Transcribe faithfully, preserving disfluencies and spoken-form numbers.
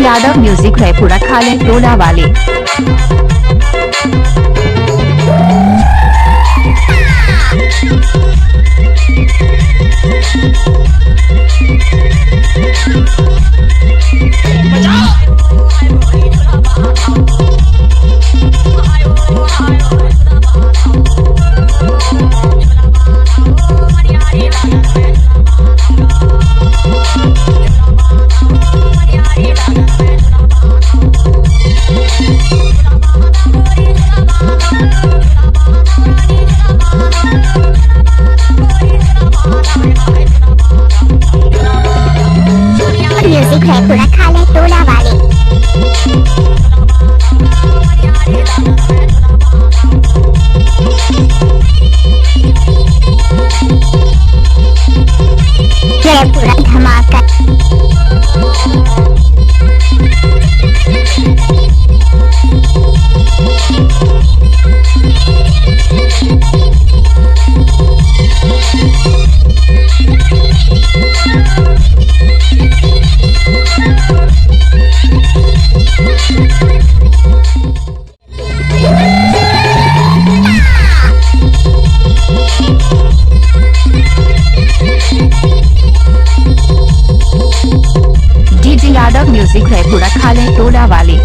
Yadav music है पूरा खा ले टोला वाले। म्यूजिक है पूरा खा ले टोला वाले। ये पूरा धमाका। डीजे यादव म्यूजिक है पूरा खा ले टोला वाले।